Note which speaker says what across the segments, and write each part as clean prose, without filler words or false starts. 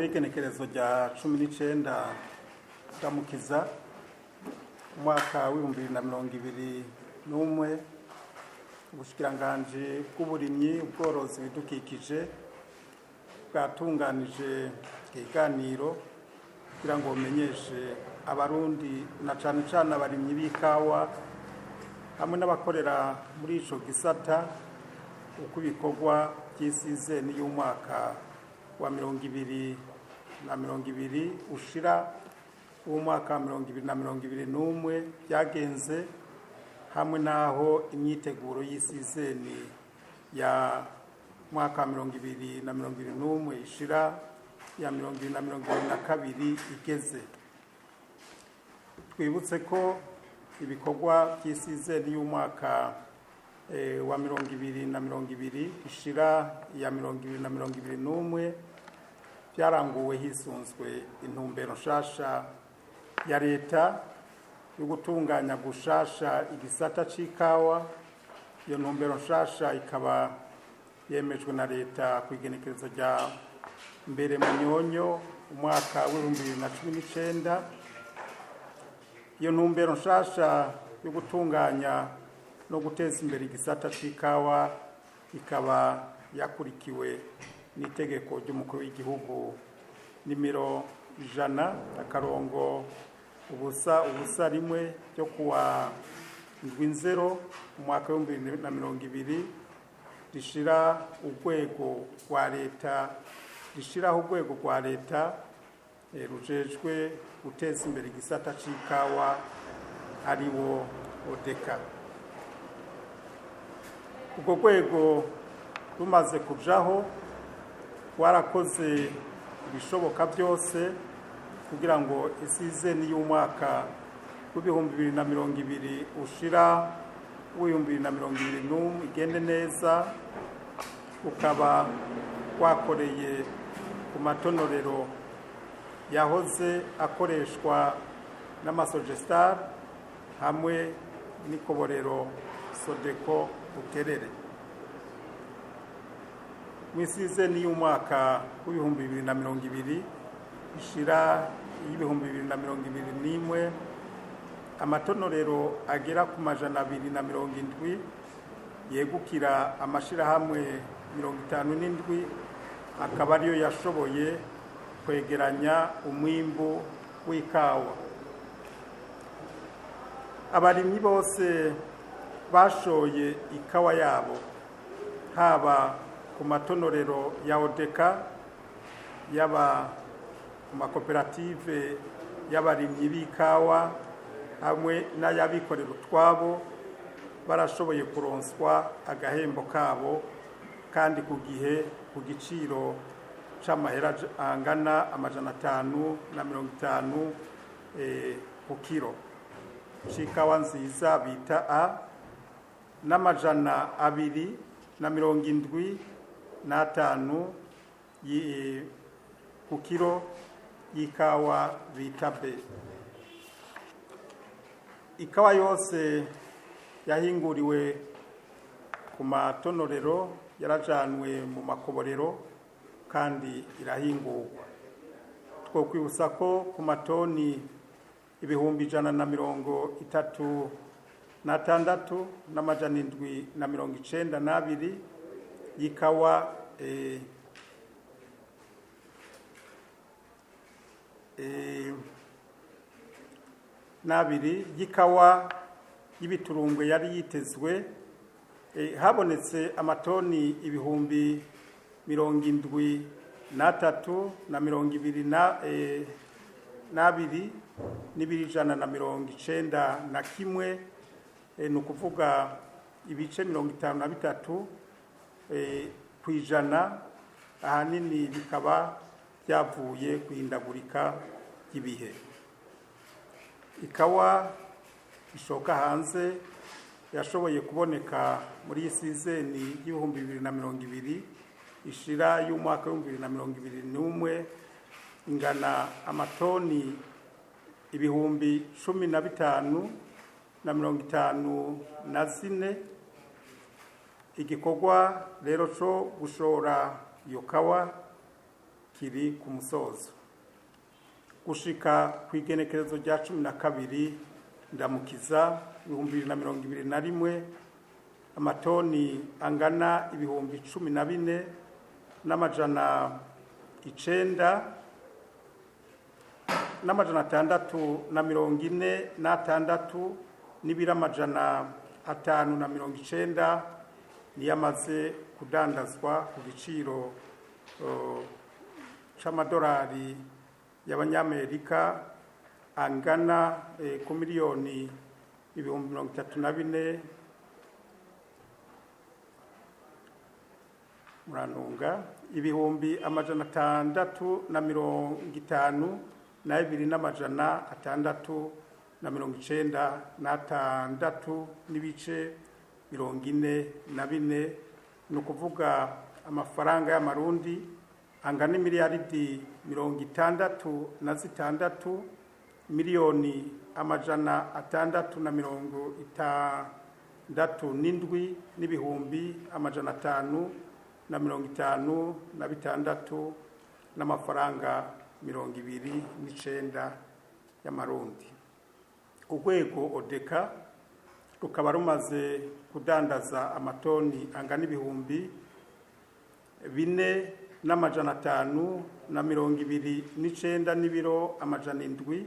Speaker 1: Igenekerezo rya 19 Ndamukiza umwaka w'2021, ubushikiranganji bw'uburimyi, ubworozi, ibidukikije bwatunganije ikiganiro kugira ngo bumenyeshe Abarundi na cane cane abarimyi b'ikawa hamwe n'abakorera muri ico gisata uko ibikorwa vy'isizeni y'umwaka wa 2020 ushira w'umwaka wa 2021 vyagenze, hamwe n'aho imyiteguro y'isizeni ya mwaka wa 2021 ishira ya 2022 igeze. Twibutse ko ibikorwa vy'isizeni y'umwaka wa 2020 ishira ya 2021 vyaranguwe hisunzwe intumbero nshasha ya leta yo gutunganya gushasha igisata c'ikawa. Iyo ntumbero nshasha ikaba yemejwe na leta kw'igenekerezo rya 1 Munyonyo umwaka w'2019. Iyo ntumbero nshasha yo gutunganya no guteza imbere igisata c'ikawa ikaba yakurikiwe n'itegeko ry'umukuru w'igihugu nimero 100-001 ryo kuwa 7 Nzero umwaka w'2020 rishira urwego rwa leta rishiraho urwego rwa leta rujejwe guteza imbere igisata c'ikawa, ariwo ODECA. Urwo rwego rumaze kujaho, rwarakoze ibishoboka byose kugira ngo isizeni y'umwaka w'2020 ushira w'2021 igende neza. Ukaba wakoreye ku matonorero yahoze akoreshwa n'amasogestar hamwe n'ikoborero Sodeko Buterere. Mw'isizeni y'umwaka w'2020 ishira y'2021, amatonorero agera ku 270 yegukira amashirahamwe 57 akaba ariyo yashoboye kwegeranya umwimbu w'ikawa. Abarimyi bose bashoye ikawa yabo, haba ku matonorero ya ODECA, yaba ku makoperative y'abarimyi b'ikawa hamwe n'ay'abikorera utwabo, barashoboye kuronswa agahembo kabo kandi ku gihe, ku giciro c'amahera angana 550 ku kiro c'ikawa nziza bita A n'275 ku kiro y'ikawa bita B. Ikawa yose yahinguriwe ku matonorero yarajanwe mu makoborero kandi irahingurwa. Twokwibutsa ko ku matoni 136,792 y'ikawa n'abiri y'ikawa y'ibiturumbwe yari yitezwe, habonetse amatoni 73,022 n'ibiro 191, ni ukuvuga ibice 53 kw'ijana, ahanini bikaba byavuye kwihindagurika ry'ibihe. Ikawa ishoka hanze yashoboye kuboneka muri iyi sizeni y'2020 ishira y'umwaka w'2021 ingana amatoni 15,054. Igikorwa rero co gushora iyo kawa kiri ku musozo. Gushika ku igenekerezo rya 12 Ndamukiza 2021, amatoni angana 14,900 n'amajana 646 n'ibiro 590 niyo amaze kudandazwa ku giciro c'amadolari y'abanyamerika angana ku miliyoni 34,000, murantunga, 652 n'amajana 696 n'ibice 44, ni ukuvuga amafaranga y'amarundi angana imiliyaridi 66 miliyoni 667 n'ibihumbi 556 n'amafaranga 29 y'amarundi. Urwego ODECA rukaba rumaze kudandaza amatoni angana 4,529 n'ibiro 700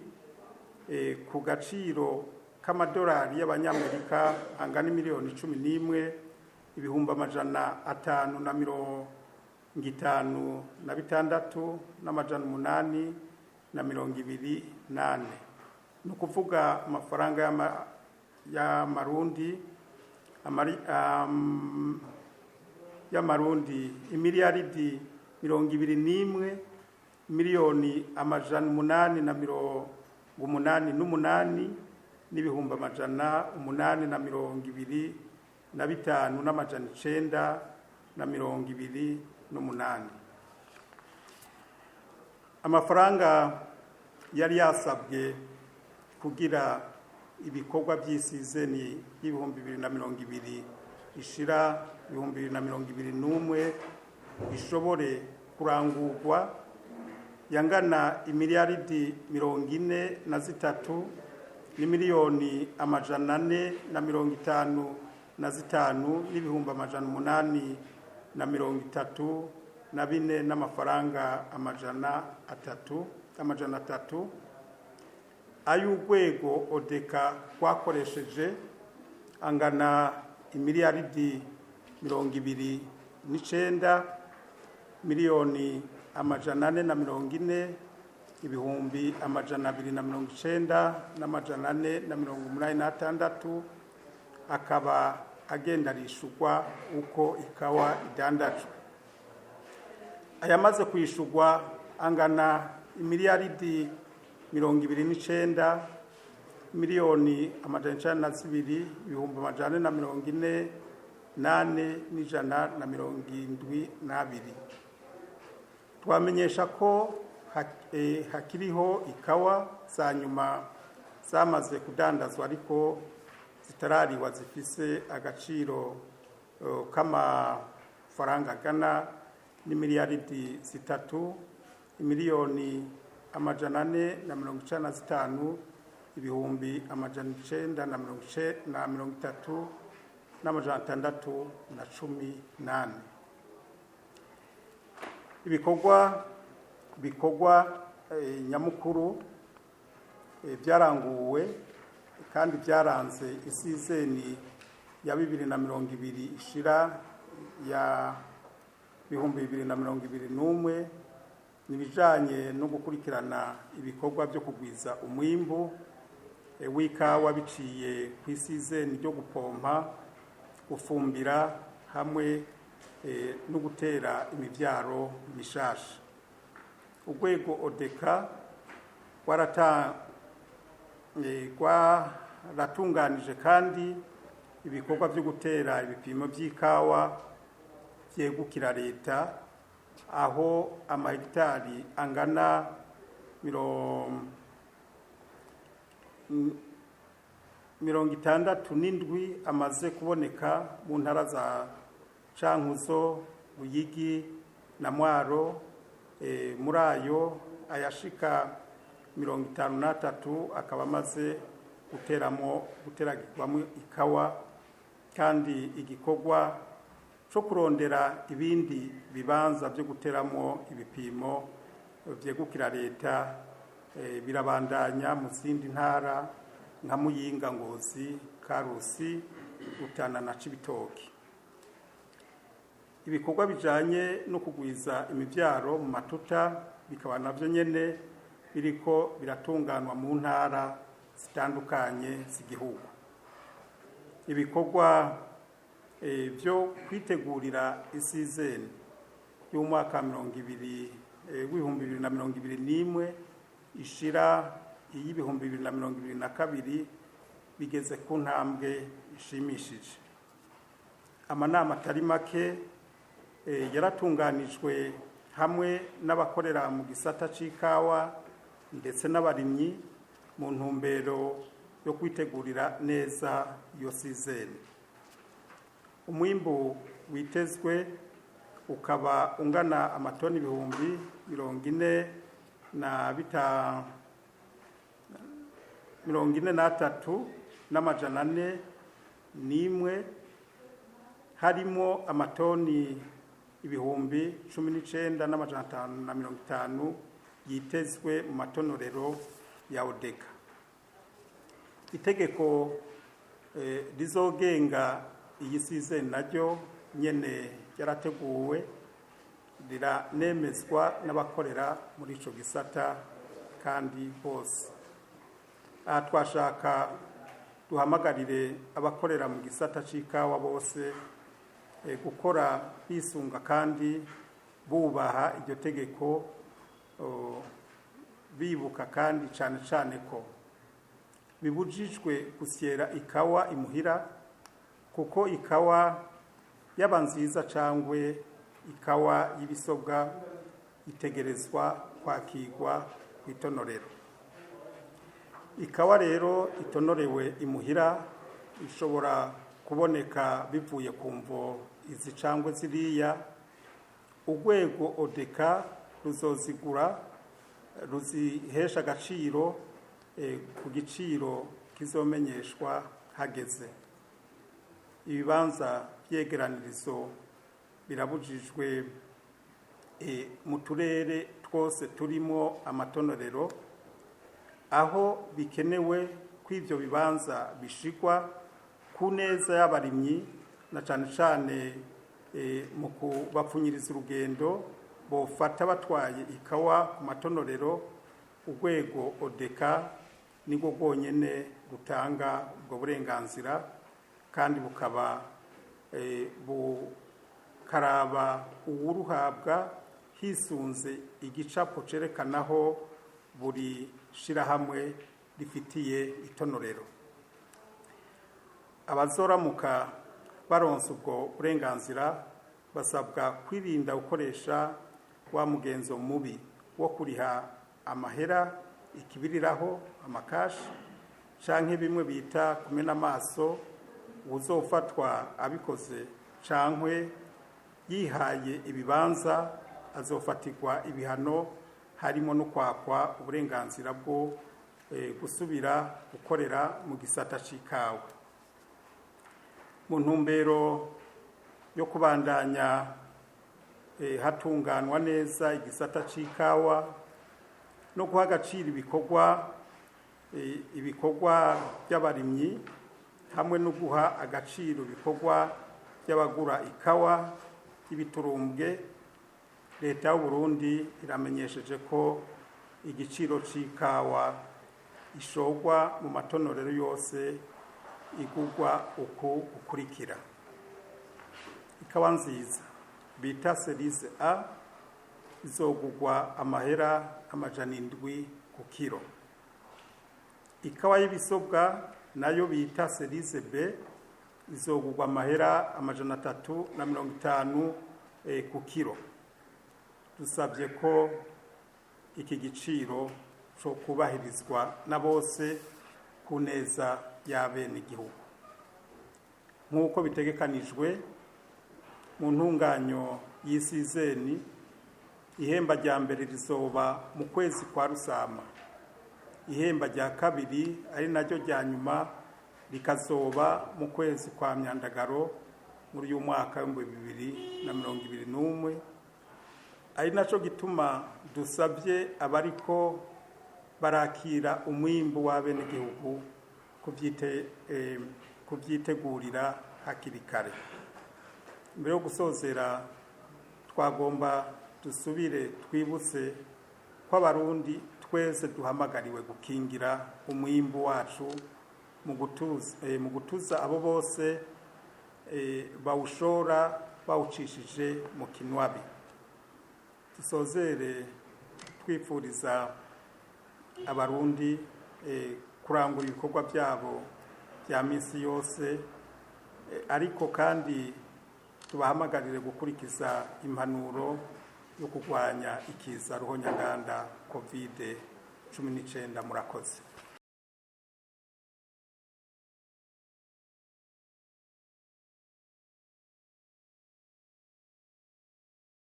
Speaker 1: ku gaciro k'amadolari y'abanyamerika angana miliyoni 11 556 n'amajana 824, ni ukuvuga amafaranga y'amarundi imiliyaridi 21 miliyoni 888 n'ibihumbi 825 n'amajana 928. Amafaranga yari yasabwe kugira ibikorwa by'isizeni y'2020 ishira 2021 bishobore kurangurwa yangana imiliyaridi 43 n'imiliyoni 455 n'ibihumbi 834 n'amafaranga 300. Ay'urwego ODECA rwakoresheje angana imiliyaridi 29 miliyoni 440 290 n'amajana 486, akaba agenda arishurwa uko ikawa idandajwe. Ayamaze kwishurwa angana imiliyaridi 29 miliyoni 902 444 n'ijana na 72. Twamenyesha ko hakiriho ikawa za nyuma zamaze kudandazwa ariko zitarariwa, zifise agaciro k'amafaranga agana n'imiliyaridi 3 miliyoni 495 930 n'amajana 614. Ibikorwa bikorwa nyamukuru byaranguwe kandi byaranze isizeni ya 2020 ishira ya 2021 ni ibijanye no gukurikirana ibikorwa byo kugwiza umwimbu w'ikawa biciye ku isizeni ryo gupompa, gufumbira hamwe no gutera imivyaro mishasha. Urwego ODECA rwaratunganije kandi ibikorwa byo gutera ibipimo by'ikawa vyegukira leta, aho amahegitari angana 67 amaze kuboneka mu ntara za Cankuzo, Ruyigi na Mwaro. Muri ayo ayashika 53 akaba amaze guteragirwamo ikawa, kandi igikorwa co kurondera ibindi bibanza vyo guteramo ibipimo vyegukira leta birabandanya mu zindi ntara nka Muyinga, Ngozi, Karusi, Rutana na Cibitoke. Ibikorwa bijanye no kugwiza imivyaro mu matuta bikaba navyo nyene biriko biratunganwa mu ntara zitandukanye z'igihugu. Ibikorwa vyo kwitegurira isizeni y'umwaka 2021 ishira iy'ibihumbi 2022 bigeze ku ntambwe ishimishije. Amanama atari make yaratunganijwe hamwe n'abakorera mu gisata c'ikawa ndetse n'abarimyi mu ntumbero yo kwitegurira neza iyo sizeni. Umwimbu witezwe ukaba ungana amatoni 43,401, harimo amatoni 19,550 yitezwe mu matonorero ya Odeka. Itegeko rizogenga iyi sizeni naryo nyene ryarateguwe, riranemezwa n'abakorera muri ico gisata kandi bose. Aha twashaka duhamagarire abakorera mu gisata c'ikawa bose gukora bisunga kandi bubaha iryo tegeko, bibuka kandi cane cane ko bibujijwe gusyera ikawa imuhira, kuko ikawa yaba nziza cangwe ikawa y'ibisobwa itegerezwa kwakirwa kw'itonorero. Ikawa rero itonorewe imuhira ishobora kuboneka bivuye ku mvo izi cangwe ziriya. Urwego Odeka ruzozigura ruzihesha agaciro ku giciro kizomenyeshwa hageze. Ibibanza vyegeranirizo birabujijwe mu turere twose turimo amatonorero. Aho bikenewe ko ivyo bibanza bishigwa ku neza y'abarimyi na cane cane mu kubapfunyiriza urugendo bofata batwaye ikawa ku matonorero, urwego Odeka nirwo rwonyene rutanga ubwo burenganzira, kandi bukaba bukaraba uwuruhabwa hisunze igicapo cerekanaho buri shirahamwe rifitiye itonorero. Abazoramuka baronse ubwo burenganzira basabwa kwirinda gukoresha wa mugenzo mubi wo kuriha amahera ikibiriraho, amakashi, canke bimwe bita kumena amaso. Uwuzofatwa abikoze cankwe yihaye ibibanza azofatirwa ibihano, harimo no kwakwa uburenganzira bwo gusubira gukorera mu gisata c'ikawa. Mu ntumbero yo kubandanya hatunganwa neza igisata c'ikawa no guha agaciro ibikorwa by'abarimyi hamwe no guha agaciro ibikorwa by'abagura ikawa y'ibiturumbwe, leta y'u Burundi iramenyesheje ko igiciro c'ikawa ishorwa mu matonorero yose igurwa uku gukurikira: ikawa nziza bita cerise A izogurwa amahera 700 ku kiro, ikawa y'ibisobwa nayo bita cerise B izogurwa amahera 350 ku kiro. Dusabye ko iki giciro co kubahirizwa na bose ku neza y'abenegihugu. Nk'uko bitegekanijwe mu ntunganyo y'isizeni, Ihemba rya mbere rizoba mu kwezi kwa Rusama, ihemba rya kabiri ari naryo rya nyuma rikazoba mu kwezi kwa Myandagaro muri uyu mwaka w'2021. Ari naco gituma dusabye abariko barakira umwimbu w'abenegihugu kubyitegurira hakiri kare. Mbere yo gusozera, twagomba dusubire twibutse ko Abarundi twese duhamagariwe gukingira umwimbu wacu mu gutuza abo bose bawushora bawucishije mu kinwabi. Dusozere twifuriza Abarundi kurangura ibikorwa byabo bya minsi yose, ariko kandi tubahamagarire gukurikiza impanuro yo kurwanya ikiza ruhonyanganda COVID-19. Murakoze.